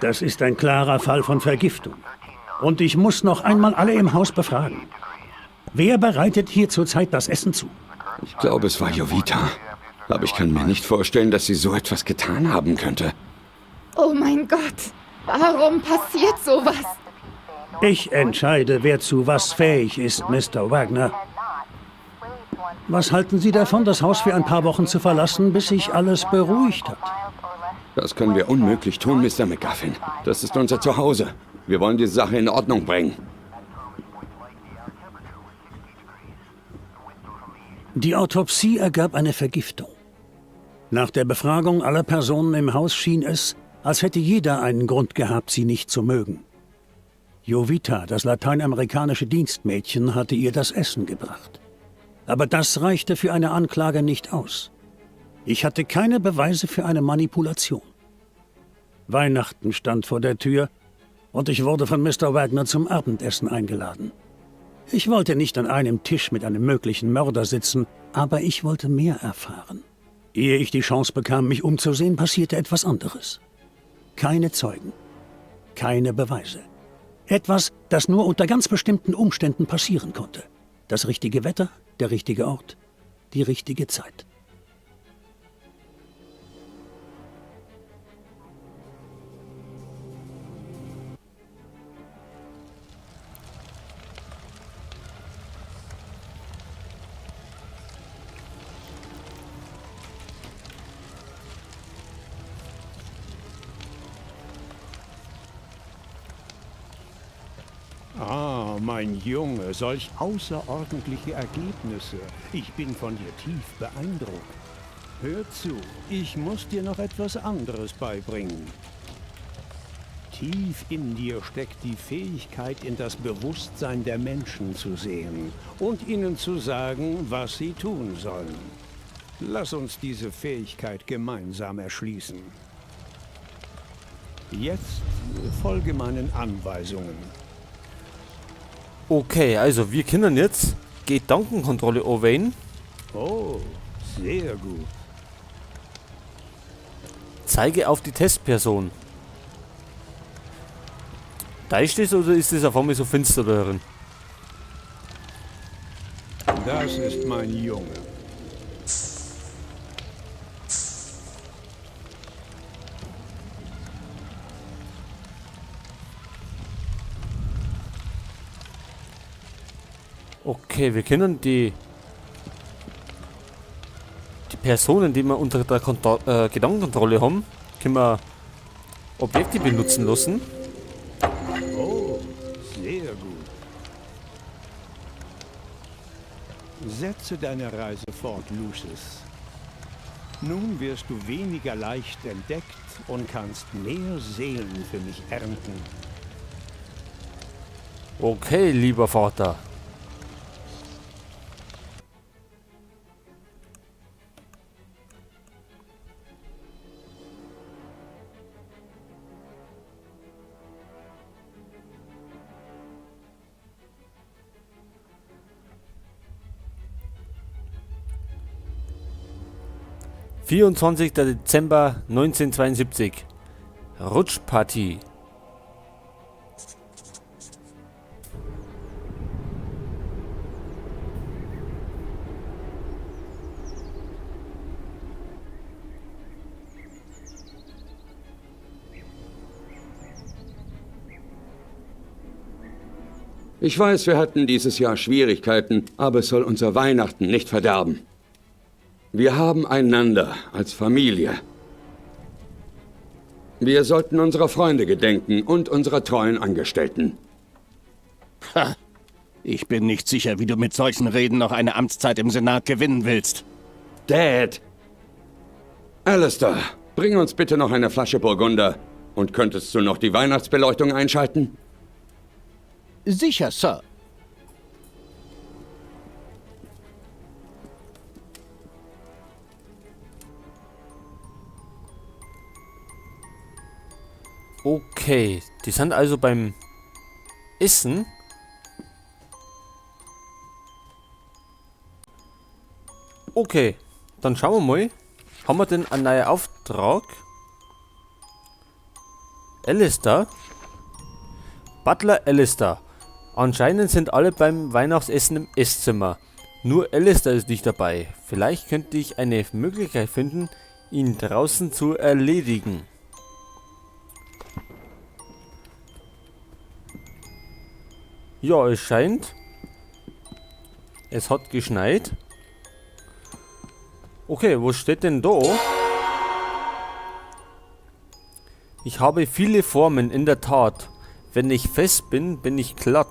Das ist ein klarer Fall von Vergiftung. Und ich muss noch einmal alle im Haus befragen. Wer bereitet hier zurzeit das Essen zu? Ich glaube, es war Jovita. Aber ich kann mir nicht vorstellen, dass sie so etwas getan haben könnte. Oh mein Gott, warum passiert sowas? Ich entscheide, wer zu was fähig ist, Mr. Wagner. Was halten Sie davon, das Haus für ein paar Wochen zu verlassen, bis sich alles beruhigt hat? Das können wir unmöglich tun, Mr. McGuffin. Das ist unser Zuhause. Wir wollen die Sache in Ordnung bringen. Die Autopsie ergab eine Vergiftung. Nach der Befragung aller Personen im Haus schien es, als hätte jeder einen Grund gehabt, sie nicht zu mögen. Jovita, das lateinamerikanische Dienstmädchen, hatte ihr das Essen gebracht. Aber das reichte für eine Anklage nicht aus. Ich hatte keine Beweise für eine Manipulation. Weihnachten stand vor der Tür und ich wurde von Mr. Wagner zum Abendessen eingeladen. Ich wollte nicht an einem Tisch mit einem möglichen Mörder sitzen, aber ich wollte mehr erfahren. Ehe ich die Chance bekam, mich umzusehen, passierte etwas anderes. Keine Zeugen, keine Beweise. Etwas, das nur unter ganz bestimmten Umständen passieren konnte. Das richtige Wetter, der richtige Ort, die richtige Zeit. Ah, mein Junge, solch außerordentliche Ergebnisse. Ich bin von dir tief beeindruckt. Hör zu, ich muss dir noch etwas anderes beibringen. Tief in dir steckt die Fähigkeit, in das Bewusstsein der Menschen zu sehen und ihnen zu sagen, was sie tun sollen. Lass uns diese Fähigkeit gemeinsam erschließen. Jetzt folge meinen Anweisungen. Okay, also wir können jetzt Gedankenkontrolle anwählen. Oh, sehr gut. Zeige auf die Testperson. Da ist das oder ist das auf einmal so finster da drin? Das ist mein Junge. Okay, wir können die Personen, die wir unter der Gedankenkontrolle haben, können wir Objekte benutzen lassen. Oh, sehr gut. Setze deine Reise fort, Lucis. Nun wirst du weniger leicht entdeckt und kannst mehr Seelen für mich ernten. Okay, lieber Vater. 24. Dezember 1972. Rutschpartie. Ich weiß, wir hatten dieses Jahr Schwierigkeiten, aber es soll unser Weihnachten nicht verderben. Wir haben einander als Familie. Wir sollten unserer Freunde gedenken und unserer treuen Angestellten. Ha! Ich bin nicht sicher, wie du mit solchen Reden noch eine Amtszeit im Senat gewinnen willst. Dad! Alistair, bring uns bitte noch eine Flasche Burgunder. Und könntest du noch die Weihnachtsbeleuchtung einschalten? Sicher, Sir. Okay, die sind also beim Essen. Okay, dann schauen wir mal. Haben wir denn einen neuen Auftrag? Alistair? Butler Alistair. Anscheinend sind alle beim Weihnachtsessen im Esszimmer. Nur Alistair ist nicht dabei. Vielleicht könnte ich eine Möglichkeit finden, ihn draußen zu erledigen. Ja, es scheint. Es hat geschneit. Okay, wo steht denn da? Ich habe viele Formen, in der Tat. Wenn ich fest bin, bin ich glatt.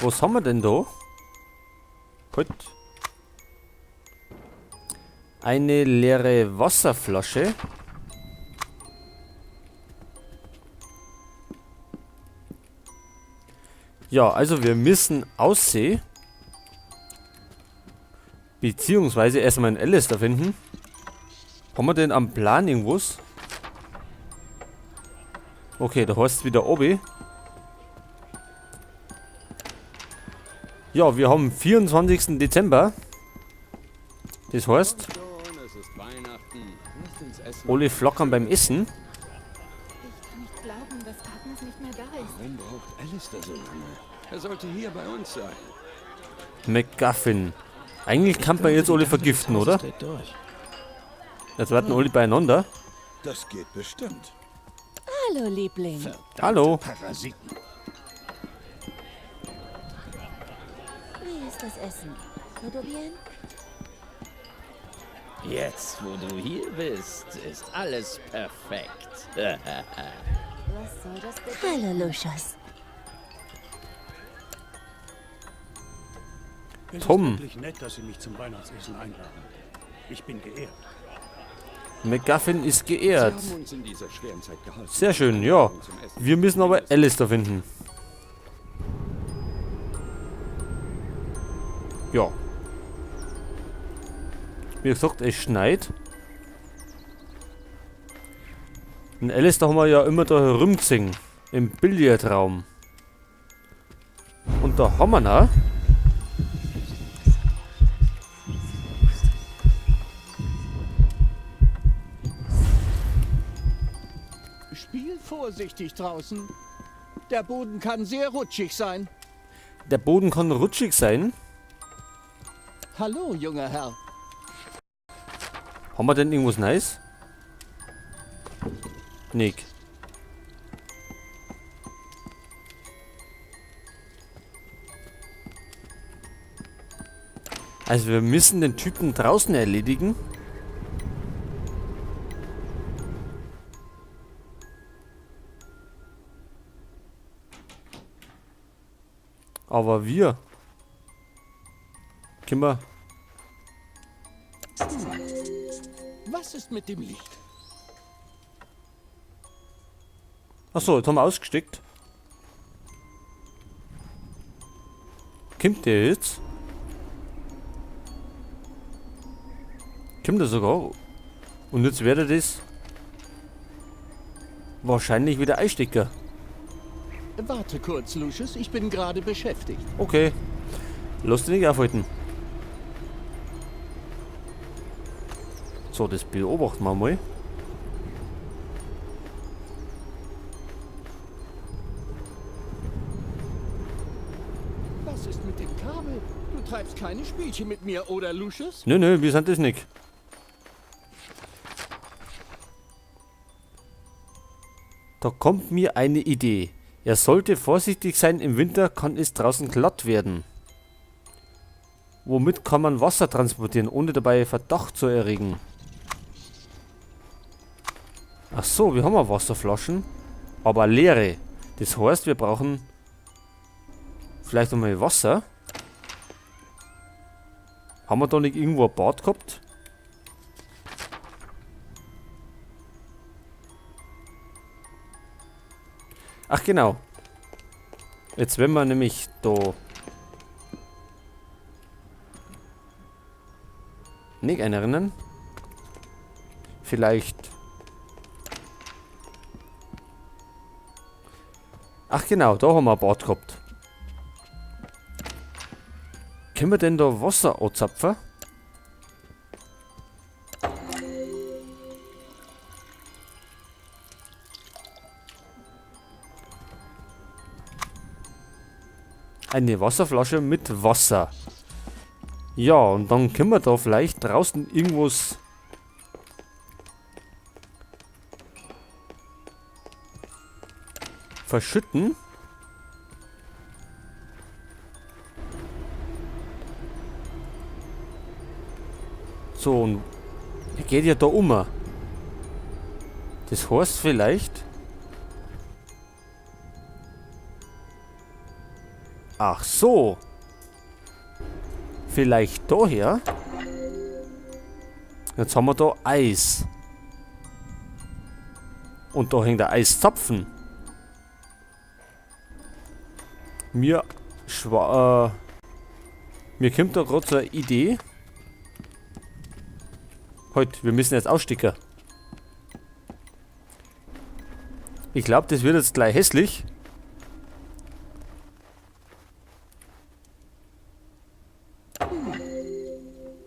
Was haben wir denn da? Gut. Eine leere Wasserflasche. Ja, also wir müssen aussehen. Beziehungsweise erstmal einen Alistair finden. Haben wir denn am Plan irgendwas? Okay, da heißt es wieder Obi. Ja, wir haben 24. Dezember. Das heißt, alle flackern beim Essen. Ich kann nicht glauben, dass Agnes nicht mehr da ist. Warum braucht Alistair so lange? Er sollte hier bei uns sein. MacGuffin. Eigentlich kann man jetzt alle vergiften, oder? Jetzt werden alle beieinander. Das geht bestimmt. Hallo, Liebling. Verdammte Hallo. Parasiten. Wie ist das Essen? Todo bien? Jetzt, wo du hier bist, ist alles perfekt. Was soll das bitte? Hallo, Lucius. Es Tom. ist wirklich nett, dass Sie mich zum Weihnachtsessen einladen. Ich bin geehrt. MacGuffin ist geehrt. Sie haben uns in dieser schweren Zeit geholfen. Sehr schön, ja. Wir müssen aber Alistair finden. Ja. Wie gesagt, es schneit. Und Alistair haben wir ja immer da herumgesehen. Im Billardraum. Und da haben wir ihn auch. Spiel vorsichtig draußen. Der Boden kann sehr rutschig sein. Der Boden kann rutschig sein. Hallo, junger Herr. Haben wir denn irgendwas Nice? Nick. Also wir müssen den Typen draußen erledigen. Aber wir können wir. Was ist mit dem Licht? Achso, jetzt haben wir ausgesteckt. Kommt der jetzt? Kommt der sogar? Und jetzt werde das wahrscheinlich wieder einstecken. Warte kurz, Lucius. Ich bin gerade beschäftigt. Okay. Lass dich nicht aufhalten. So, das beobachten wir mal. Was ist mit dem Kabel? Du treibst keine Spielchen mit mir, oder, Lucius? Nö, nö, wir sind das nicht. Da kommt mir eine Idee. Er sollte vorsichtig sein, im Winter kann es draußen glatt werden. Womit kann man Wasser transportieren, ohne dabei Verdacht zu erregen? Ach so, wir haben ja Wasserflaschen, aber leere. Das heißt, wir brauchen vielleicht einmal Wasser. Haben wir da nicht irgendwo ein Bad gehabt? Ach genau. Jetzt wenn wir nämlich da nicht erinnern. Vielleicht. Ach genau, da haben wir ein Bad gehabt. Können wir denn da Wasser anzapfen? Eine Wasserflasche mit Wasser. Ja, und dann können wir da vielleicht draußen irgendwas verschütten. So, und er geht ja da um. Das heißt vielleicht... Ach so. Vielleicht daher. Jetzt haben wir da Eis. Und da hängt der Eiszapfen. Mir kommt da grad so eine Idee. Halt, wir müssen jetzt aussticken. Ich glaub, das wird jetzt gleich hässlich.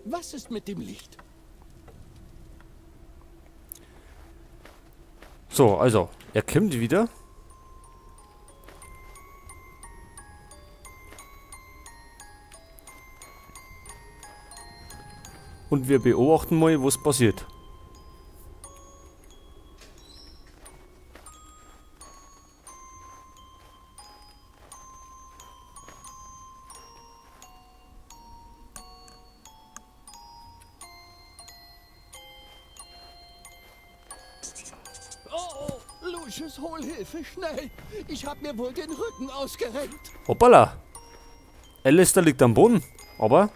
Was ist mit dem Licht? So, also, er kommt wieder. Und wir beobachten mal, was passiert. Oh, oh, Lucius, hol Hilfe, schnell! Ich hab mir wohl den Rücken ausgerenkt. Hoppala! Alistair liegt am Boden, aber...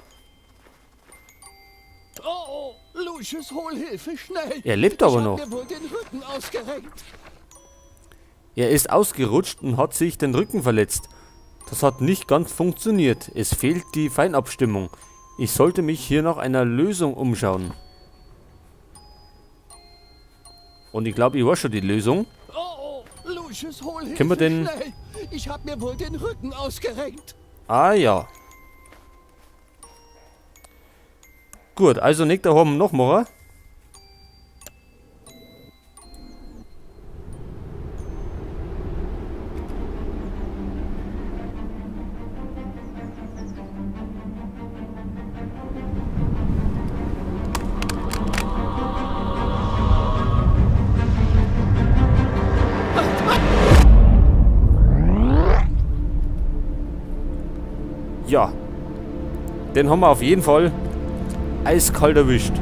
Oh, oh, Lucius, hol Hilfe, schnell! Er lebt aber Ich hab noch. mir wohl den Rücken ausgerenkt. Er ist ausgerutscht und hat sich den Rücken verletzt. Das hat nicht ganz funktioniert. Es fehlt die Feinabstimmung. Ich sollte mich hier nach einer Lösung umschauen. Und ich glaube, ich weiß schon die Lösung. Oh, oh, Lucius, hol Hilfe, Können wir denn schnell! Ich hab mir wohl den Rücken ausgerenkt. Ah ja. Gut, also nicht daheim noch machen. Ja, den haben wir auf jeden Fall eiskalt erwischt.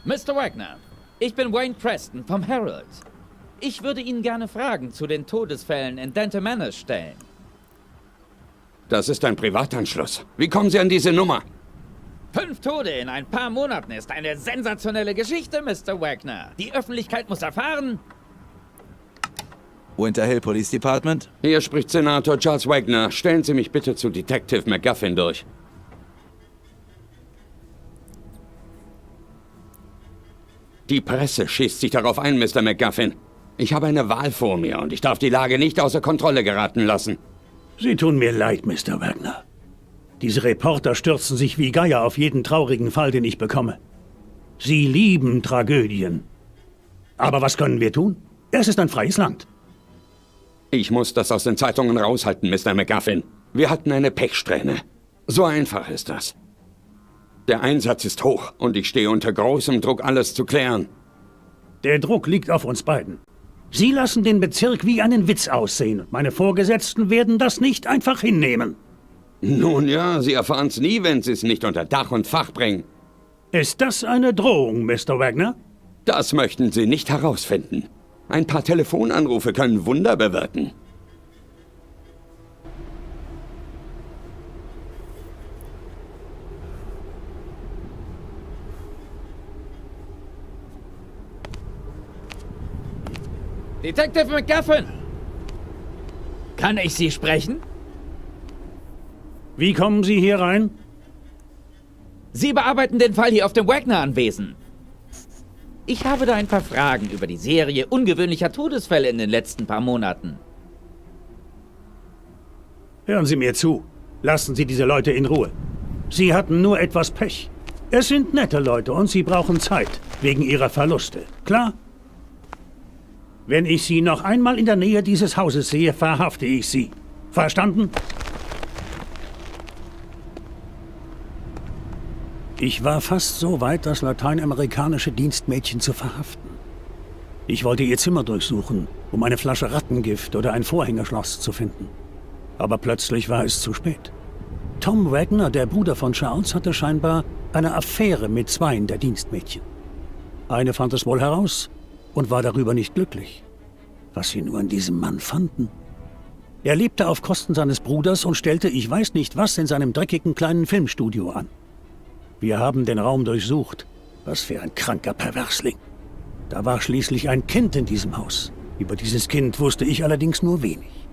Mister Wagner, ich bin Wayne Preston vom Herald. Ich würde Ihnen gerne Fragen zu den Todesfällen in Dante Manor stellen. Das ist ein Privatanschluss. Wie kommen Sie an diese Nummer? 5 Tode in ein paar Monaten ist eine sensationelle Geschichte, Mister Wagner. Die Öffentlichkeit muss erfahren. Winter Hill Police Department? Hier spricht Senator Charles Wagner. Stellen Sie mich bitte zu Detective McGuffin durch. Die Presse schießt sich darauf ein, Mister McGuffin. Ich habe eine Wahl vor mir und ich darf die Lage nicht außer Kontrolle geraten lassen. Sie tun mir leid, Mister Wagner. Diese Reporter stürzen sich wie Geier auf jeden traurigen Fall, den ich bekomme. Sie lieben Tragödien. Aber was können wir tun? Es ist ein freies Land. Ich muss das aus den Zeitungen raushalten, Mister McGuffin. Wir hatten eine Pechsträhne. So einfach ist das. Der Einsatz ist hoch und ich stehe unter großem Druck, alles zu klären. Der Druck liegt auf uns beiden. Sie lassen den Bezirk wie einen Witz aussehen und meine Vorgesetzten werden das nicht einfach hinnehmen. Nun ja, Sie erfahren's nie, wenn Sie's nicht unter Dach und Fach bringen. Ist das eine Drohung, Mister Wagner? Das möchten Sie nicht herausfinden. Ein paar Telefonanrufe können Wunder bewirken. Detective McGuffin! Kann ich Sie sprechen? Wie kommen Sie hier rein? Sie bearbeiten den Fall hier auf dem Wagner-Anwesen. Ich habe da ein paar Fragen über die Serie ungewöhnlicher Todesfälle in den letzten paar Monaten. Hören Sie mir zu. Lassen Sie diese Leute in Ruhe. Sie hatten nur etwas Pech. Es sind nette Leute und sie brauchen Zeit, wegen ihrer Verluste. Klar? Wenn ich Sie noch einmal in der Nähe dieses Hauses sehe, verhafte ich Sie. Verstanden? Ich war fast so weit, das lateinamerikanische Dienstmädchen zu verhaften. Ich wollte ihr Zimmer durchsuchen, um eine Flasche Rattengift oder ein Vorhängeschloss zu finden. Aber plötzlich war es zu spät. Tom Wagner, der Bruder von Charles, hatte scheinbar eine Affäre mit zweien der Dienstmädchen. Eine fand es wohl heraus und war darüber nicht glücklich. Was sie nur an diesem Mann fanden. Er lebte auf Kosten seines Bruders und stellte ich weiß nicht was in seinem dreckigen kleinen Filmstudio an. Wir haben den Raum durchsucht. Was für ein kranker Perversling. Da war schließlich ein Kind in diesem Haus. Über dieses Kind wusste ich allerdings nur wenig.